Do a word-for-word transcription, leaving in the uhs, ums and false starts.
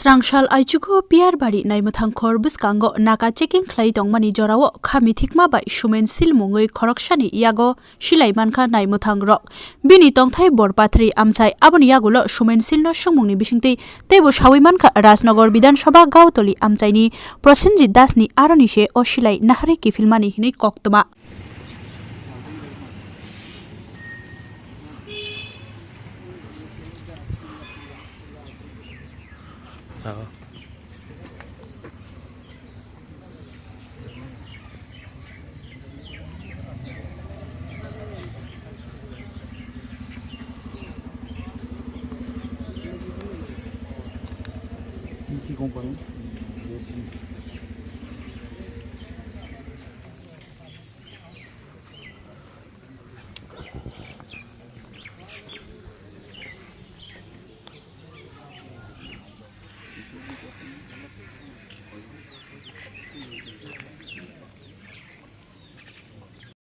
Rangsal aichugo Piyarbari naimwthang khor bwskango naka checking khlai tongmani jorao kha mithikma bai Sumen Sil mungwi khoroksani yago silai mankha naimwthang rok. Bini tongthai Borpathri amchai, aboni yagulo Sumen Silno swngmungni bisingtwi teibo sawi mankha Rajnagar Bidhan Sabha Gautoli amchaini Prosenjit Dasni aroni se o silai naharwi kiphilmani hinwi koktwma.